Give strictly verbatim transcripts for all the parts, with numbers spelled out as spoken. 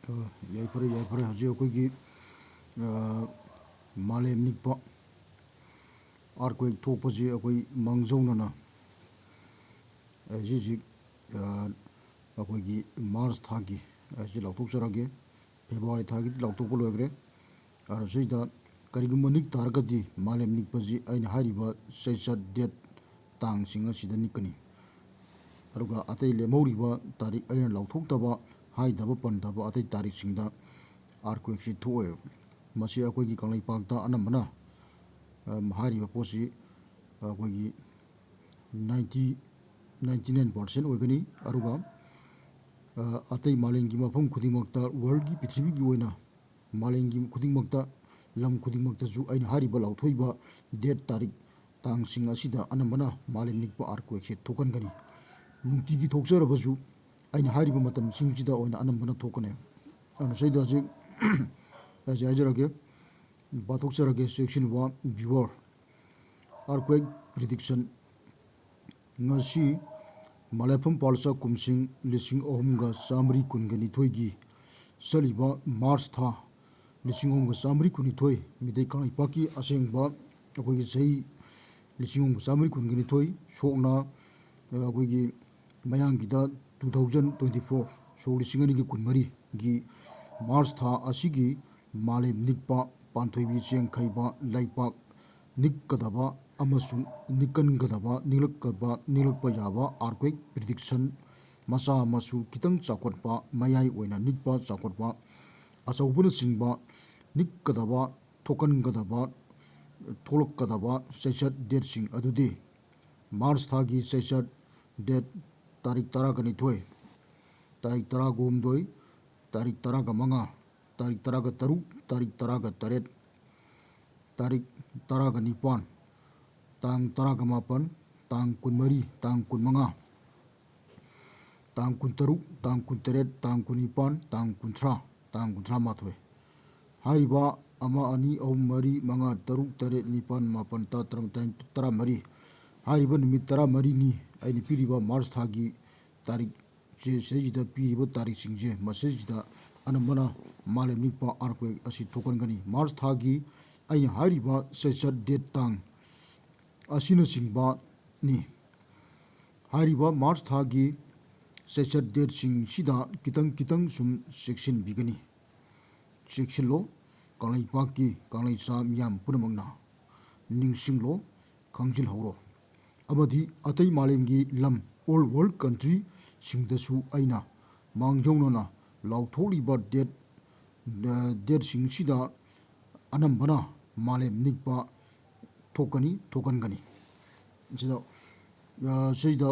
ꯑ, ꯌꯥꯏꯐꯔꯦ, ꯌꯥꯏꯐꯔꯦ꯫ ꯍꯧꯖꯤꯛ ꯑꯩꯈꯣꯏꯒꯤ, ꯑ, ꯃꯥꯂꯦꯝ ꯅꯤꯛꯄ earthquake ꯊꯣꯛꯄꯁꯤ ꯑꯩꯈꯣꯏ ꯃꯥꯡꯖꯧꯅꯅ, ꯑ, ꯍꯧꯖꯤꯛ ꯍꯧꯖꯤꯛ, ꯑ, ꯑꯩꯈꯣꯏꯒꯤ March ꯊꯥꯒꯤ, ꯑ, ꯁꯤ ꯂꯥꯎꯊꯣꯛꯆꯔꯒꯦ꯫ February ꯊꯥꯒꯤꯗꯤ ꯂꯥꯎꯊꯣꯛꯄ ꯂꯣꯏꯈ꯭ꯔꯦ꯫ ꯑꯗꯣ ꯁꯤꯗ ꯀꯔꯤꯒꯨꯝꯕ ꯅꯤꯛ ꯇꯥꯔꯒꯗꯤ ꯃꯥꯂꯦꯝ ꯅꯤꯛꯄꯁꯤ ꯑꯩꯅ ꯍꯥꯏꯔꯤꯕ ꯆꯩꯆꯠ date ꯇꯥꯡꯁꯤꯡ ꯑꯁꯤꯗ ꯅꯤꯛꯀꯅꯤ꯫ ꯑꯗꯨꯒ ꯑꯇꯩ ꯂꯦꯝꯍꯧꯔꯤꯕ ꯇꯥꯔꯤꯛ ꯑꯩꯅ ꯂꯥꯎꯊꯣꯛꯇꯕ, ꯍꯥꯏꯗꯕ, ꯄꯟꯗꯕ ꯑꯇꯩ ꯇꯥꯔꯤꯛꯁꯤꯡꯗ earthquakeꯁꯤ ꯊꯣꯛꯑꯣꯏꯕ꯫ ꯃꯁꯤ ꯑꯩꯈꯣꯏꯒꯤ ꯀꯪꯂꯩꯄꯥꯛꯇ ꯑꯅꯝꯕꯅ, ꯑ, ꯍꯥꯏꯔꯤꯕ ꯄꯣꯠꯁꯤ ꯑꯩꯈꯣꯏꯒꯤ ninety, ninety nine percent ꯑꯣꯏꯒꯅꯤ꯫ ꯑꯗꯨꯒ, ꯑ, ꯑꯇꯩ ꯃꯥꯂꯦꯝꯒꯤ ꯃꯐꯝ ꯈꯨꯗꯤꯡꯃꯛꯇ, worldꯒꯤ, ꯄ꯭ꯔꯤꯊꯤꯕꯤꯒꯤ ꯑꯣꯏꯅ ꯃꯥꯂꯦꯝꯒꯤ ꯈꯨꯗꯤꯡꯃꯛꯇ, ꯂꯝ ꯈꯨꯗꯤꯡꯃꯛꯇꯁꯨ ꯑꯩꯅ ꯍꯥꯏꯔꯤꯕ ꯂꯥꯎꯊꯣꯛꯏꯕ date ꯇꯥꯔꯤꯛ ꯇꯥꯡꯁꯤꯡ ꯑꯁꯤꯗ ꯑꯅꯝꯕꯅ ꯃꯥꯂꯦꯝ ꯅꯤꯛꯄ earthquakeꯁꯦ ꯊꯣꯛꯍꯟꯒꯅꯤ꯫ ꯅꯨꯡꯇꯤꯒꯤ ꯊꯣꯛꯆꯔꯕꯁꯨ ꯑꯩꯅ ꯍꯥꯏꯔꯤꯕ ꯃꯇꯝꯁꯤꯡꯁꯤꯗ ꯑꯣꯏꯅ ꯑꯅꯝꯕꯅ ꯊꯣꯛꯀꯅꯤ꯫ ꯑꯗꯨꯅ ꯁꯤꯗ ꯍꯧꯖꯤꯛ ꯑꯩꯁꯦ ꯍꯥꯏꯖꯔꯒꯦ, ꯄꯥꯊꯣꯛꯆꯔꯒꯦ, ꯆꯦꯛꯁꯤꯟꯕ viewer꯫ Earthquake prediction꯫ ꯉꯁꯤ ꯃꯂꯦꯐꯝ ꯄꯥꯜꯆꯥ ꯀꯨꯝꯁꯤꯡ ꯂꯤꯁꯤꯡ ꯑꯍꯨꯝꯒ ꯆꯥꯃꯔꯤ ꯀꯨꯟꯒ ꯅꯤꯊꯣꯏꯒꯤ ꯆꯠꯂꯤꯕ March ꯊꯥ ꯂꯤꯁꯤꯡ ꯑꯍꯨꯝꯒ ꯆꯥꯃꯔꯤ ꯀꯨꯟꯅꯤꯊꯣꯏ, ꯃꯤꯇꯩ ꯀꯪꯂꯩꯄꯥꯛꯀꯤ ꯑꯁꯦꯡꯕ ꯑꯩꯈꯣꯏꯒꯤ ꯆꯍꯤ ꯂꯤꯁꯤꯡ ꯑꯍꯨꯝꯒ ꯆꯥꯃꯔꯤ ꯀꯨꯟꯒ ꯅꯤꯊꯣꯏ, ꯁꯣꯛꯅ, ꯑ, ꯑꯩꯈꯣꯏꯒꯤ ꯃꯌꯥꯝꯒꯤꯗ two thousand twenty four, ꯁꯣꯛ ꯂꯤꯁꯤꯡ ꯑꯅꯤꯒ ꯀꯨꯟꯃꯔꯤꯒꯤ March ꯊꯥ ꯑꯁꯤꯒꯤ ꯃꯥꯂꯦꯝ ꯅꯤꯛꯄ, ꯄꯥꯟꯊꯣꯏꯕꯤ ꯆꯦꯡꯈꯩꯕ ꯂꯩꯄꯥꯛ ꯅꯤꯛꯀꯗꯕ ꯑꯃꯁꯨꯡ ꯅꯤꯛꯀꯟꯒꯗꯕ, ꯅꯤꯛꯂꯛꯀꯗꯕ, ꯅꯤꯛꯂꯛꯄ ꯌꯥꯕ earthquake prediction꯫ ꯃꯆꯥ ꯃꯁꯨ ꯈꯤꯇꯪ ꯆꯥꯎꯈꯠꯄ, ꯃꯌꯥꯏ ꯑꯣꯏꯅ ꯅꯤꯛꯄ, ꯆꯥꯎꯈꯠꯄ, ꯑꯆꯧꯕꯅꯆꯤꯡꯕ ꯅꯤꯛꯀꯗꯕ, ꯊꯣꯛꯍꯟꯒꯗꯕ, ꯊꯣꯛꯂꯛꯀꯗꯕ ꯆꯩꯆꯠ dateꯁꯤꯡ ꯑꯗꯨꯗꯤ: March ꯊꯥꯒꯤ ꯆꯩꯆꯠ date ꯇꯥꯔꯤꯛ ꯇꯔꯥꯒ ꯅꯤꯊꯣꯏ, ꯇꯥꯔꯤꯛ ꯇꯔꯥꯒ ꯍꯨꯝꯗꯣꯏ, ꯇꯥꯔꯤꯛ ꯇꯔꯥꯒ ꯃꯉꯥ, ꯇꯥꯔꯤꯛ ꯇꯔꯥꯒ ꯇꯔꯨꯛ, ꯇꯥꯔꯤꯛ ꯇꯔꯥꯒ ꯇꯔꯦꯠ, ꯇꯥꯔꯤꯛ ꯇꯔꯥꯒ ꯅꯤꯄꯥꯟ, ꯇꯥꯡ ꯇꯔꯥꯒ ꯃꯥꯄꯟ, ꯇꯥꯡ ꯀꯨꯟꯃꯔꯤ, ꯇꯥꯡ ꯀꯨꯟꯃꯉꯥ, ꯇꯥꯡ ꯀꯨꯟꯇꯔꯨꯛ, ꯇꯥꯡ ꯀꯨꯟꯇꯔꯦꯠ, ꯇꯥꯡ ꯀꯨꯟꯅꯤꯄꯥꯟ, ꯇꯥꯡ ꯀꯨꯟꯊ꯭ꯔꯥ, ꯇꯥꯡ ꯀꯨꯟꯊ꯭ꯔꯥ ꯃꯥꯊꯣꯏ꯫ ꯍꯥꯏꯔꯤꯕ ꯑꯃ, ꯑꯅꯤ, ꯑꯍꯨꯝ, ꯃꯔꯤ, ꯃꯉꯥ, ꯇꯔꯨꯛ, ꯇꯔꯦꯠ, ꯅꯤꯄꯥꯟ, ꯃꯥꯄꯟ, ꯇꯔꯥ, ꯇꯔꯥꯃꯥꯊꯣꯏ, ꯇꯔꯥꯃꯔꯤ꯫ ꯍꯥꯏꯔꯤꯕ ꯅꯨꯃꯤꯠ ꯇꯔꯥꯃꯔꯤꯅꯤ ꯑꯩꯅ ꯄꯤꯔꯤꯕ March ꯊꯥꯒꯤ ꯇꯥꯔꯤꯛꯁꯦ, ꯁꯤꯗꯩꯁꯤꯗ ꯄꯤꯔꯤꯕ ꯇꯥꯔꯤꯛꯁꯤꯡꯁꯦ, ꯃꯁꯤꯁꯤꯗ ꯑꯅꯝꯕꯅ ꯃꯥꯂꯦꯝ ꯅꯤꯛꯄ earthquake ꯑꯁꯤ ꯊꯣꯛꯍꯟꯒꯅꯤ꯫ March ꯊꯥꯒꯤ ꯑꯩꯅ ꯍꯥꯏꯔꯤꯕ ꯆꯩꯆꯠ date ꯇꯥꯡ ꯑꯁꯤꯅꯆꯤꯡꯕꯅꯤ꯫ ꯍꯥꯏꯔꯤꯕ March ꯊꯥꯒꯤ ꯆꯩꯆꯠ dateꯁꯤꯡꯁꯤꯗ ꯈꯤꯇꯪ ꯈꯤꯇꯪ ꯁꯨꯝ ꯆꯦꯛꯁꯤꯟꯕꯤꯒꯅꯤ꯫ ꯆꯦꯛꯁꯤꯜꯂꯣ, ꯀꯪꯂꯩꯄꯥꯛꯀꯤ ꯀꯪꯂꯩꯆꯥ ꯃꯤꯌꯥꯝ ꯄꯨꯝꯅꯃꯛꯅ꯫ ꯅꯤꯡꯁꯤꯡꯂꯣ, ꯈꯪꯖꯤꯜꯍꯧꯔꯣ꯫ ꯑꯃꯗꯤ ꯑꯇꯩ ꯃꯥꯂꯦꯝꯒꯤ ꯂꯝ, all world countryꯁꯤꯡꯗꯁꯨ ꯑꯩꯅ ꯃꯥꯡꯖꯧꯅꯅ ꯂꯥꯎꯊꯣꯛꯂꯤꯕ date, dateꯁꯤꯡꯁꯤꯗ ꯑꯅꯝꯕꯅ ꯃꯥꯂꯦꯝ ꯅꯤꯛꯄ ꯊꯣꯛꯀꯅꯤ, ꯊꯣꯛꯍꯟꯒꯅꯤ꯫ ꯁꯤꯗ, ꯑ, ꯁꯤꯗ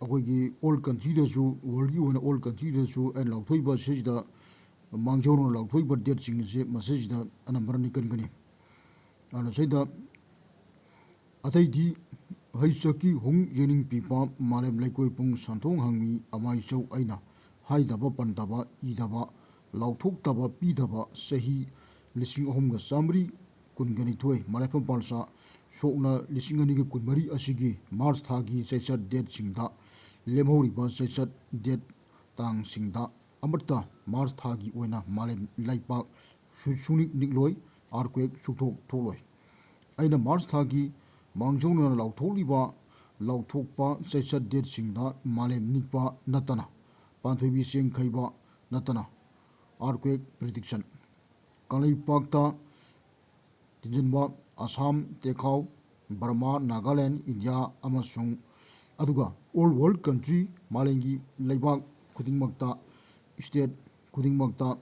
ꯑꯩꯈꯣꯏꯒꯤ all countryꯗꯁꯨ, worldꯒꯤ ꯑꯣꯏꯅ all countryꯗꯁꯨ ꯑꯩꯅ ꯂꯥꯎꯊꯣꯛꯏꯕ ꯁꯤꯁꯤꯗ, ꯃꯥꯡꯖꯧꯅꯅ ꯂꯥꯎꯊꯣꯛꯏꯕ dateꯁꯤꯡ ꯑꯁꯤ ꯃꯁꯤꯁꯤꯗ ꯑꯅꯝꯕꯅ ꯅꯤꯛꯍꯟꯒꯅꯤ꯫ ꯑꯗꯨꯅ ꯁꯤꯗ ꯑꯇꯩꯗꯤ ꯍꯩꯆꯛꯀꯤ ꯍꯨꯡ ꯌꯦꯅꯤꯡ ꯄꯤꯄꯥ ꯃꯥꯂꯦꯝ ꯂꯩꯀꯣꯏ ꯄꯨꯡ ꯁꯟꯊꯣꯡ ꯍꯪꯃꯤ ꯑꯃꯥꯏꯆꯧ ꯑꯩꯅ ꯍꯥꯏꯗꯕ ꯄꯟꯗꯕ ꯏꯗꯕ ꯂꯥꯎꯊꯣꯛꯇꯕ ꯄꯤꯗꯕ ꯆꯍꯤ ꯂꯤꯁꯤꯡ ꯑꯍꯨꯝꯒ ꯆꯥꯃꯔꯤ ꯀꯨꯟꯒ ꯅꯤꯊꯣꯏ ꯃꯂꯦꯐꯝ ꯄꯥꯜꯆꯥ ꯁꯣꯛꯅ ꯂꯤꯁꯤꯡ ꯑꯅꯤꯒ ꯀꯨꯟꯃꯔꯤ ꯑꯁꯤꯒꯤ March ꯊꯥꯒꯤ ꯆꯩꯆꯠ dateꯁꯤꯡꯗ ꯂꯦꯝꯍꯧꯔꯤꯕ ꯆꯩꯆꯠ date ꯇꯥꯡꯁꯤꯡꯗ ꯑꯃꯠꯇ March ꯊꯥꯒꯤ ꯑꯣꯏꯅ ꯃꯥꯂꯦꯝ ꯂꯩꯄꯥꯛ ꯁꯨ-, ꯁꯨꯡꯅꯤꯛ ꯅꯤꯛꯂꯣꯏ, earthquake ꯁꯨꯛꯊꯣꯛ ꯊꯣꯛꯂꯣꯏ꯫ ꯑꯩꯅ March ꯊꯥꯒꯤ ꯃꯥꯡꯖꯧꯅꯅ ꯂꯥꯎꯊꯣꯛꯂꯤꯕ, ꯂꯥꯎꯊꯣꯛꯄ ꯆꯩꯆꯠ dateꯁꯤꯡꯗ ꯃꯥꯂꯦꯝ ꯅꯤꯛꯄ ꯅꯠꯇꯅ, ꯄꯥꯟꯊꯣꯏꯕꯤ ꯆꯦꯡ ꯈꯩꯕ ꯅꯠꯇꯅ earthquake prediction, ꯀꯪꯂꯩꯄꯥꯛꯇ ꯊꯤꯡꯖꯤꯟꯕ, ꯑꯁꯥꯝ, ꯇꯦꯈꯥꯎ, ꯕꯔꯃꯥ, ꯅꯥꯒꯥꯂꯦꯟ, ꯏꯟꯗꯤꯌꯥ ꯑꯃꯁꯨꯡ ꯑꯗꯨꯒ all world country, ꯃꯥꯂꯦꯝꯒꯤ ꯂꯩꯕꯥꯛ ꯈꯨꯗꯤꯡꯃꯛꯇ, state ꯈꯨꯗꯤꯡꯃꯛꯇ,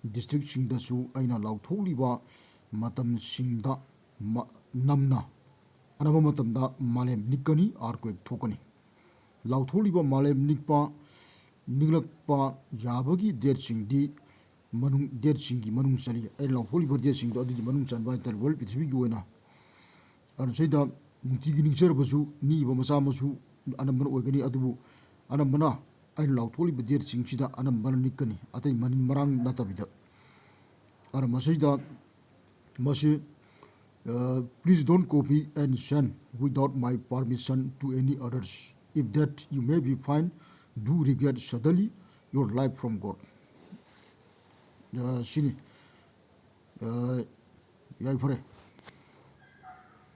districtꯁꯤꯡꯗꯁꯨ ꯑꯩꯅ ꯂꯥꯎꯊꯣꯛꯂꯤꯕ ꯃꯇꯝꯁꯤꯡꯗ ꯃ-, ꯅꯝꯅ ꯑꯅꯝꯕ ꯃꯇꯝꯗ ꯃꯥꯂꯦꯝ ꯅꯤꯛꯀꯅꯤ, earthquake ꯊꯣꯛꯀꯅꯤ꯫ ꯂꯥꯎꯊꯣꯛꯂꯤꯕ ꯃꯥꯂꯦꯝ ꯅꯤꯛꯄ, ꯅꯤꯛꯂꯛꯄ ꯌꯥꯕꯒꯤ dateꯁꯤꯡꯗꯤ ꯃꯅꯨꯡ, dateꯁꯤꯡꯒꯤ ꯃꯅꯨꯡ ꯆꯜꯂꯤ꯫ ꯑꯩꯅ ꯂꯥꯎꯊꯣꯛꯂꯤꯕ dateꯁꯤꯡꯗꯣ ꯑꯗꯨꯒꯤ ꯃꯅꯨꯡ ꯆꯟꯕ ꯍꯥꯏꯇꯥꯔꯦ, world ꯄ꯭ꯔꯤꯊꯤꯕꯤꯒꯤ ꯑꯣꯏꯅ꯫ ꯑꯗꯨ ꯁꯤꯗ ꯅꯨꯡꯇꯤꯒꯤ ꯅꯤꯡꯖꯔꯕꯁꯨ ꯅꯤꯛꯏꯕ ꯃꯆꯥ ꯃꯁꯨ ꯑꯅꯝꯕꯅ ꯑꯣꯏꯒꯅꯤ, ꯑꯗꯨꯕꯨ ꯑꯅꯝꯕꯅ ꯑꯩꯅ ꯂꯥꯎꯊꯣꯛꯂꯤꯕ dateꯁꯤꯡꯁꯤꯗ ꯑꯅꯝꯕꯅ ꯅꯤꯛꯀꯅꯤ, ꯑꯇꯩ ꯃꯅꯤꯡ ꯃꯔꯥꯡ ꯅꯠꯇꯕꯤꯗ꯫ ꯑꯗꯨꯅ ꯃꯁꯤꯗ, ꯃꯁꯤ, uh, "Please don't copy and send without my permission to any others. If that you may be fine, do regret suddenly your life from God." ꯁꯤꯅꯤ꯫ ꯌꯥꯏꯐꯔꯦ꯫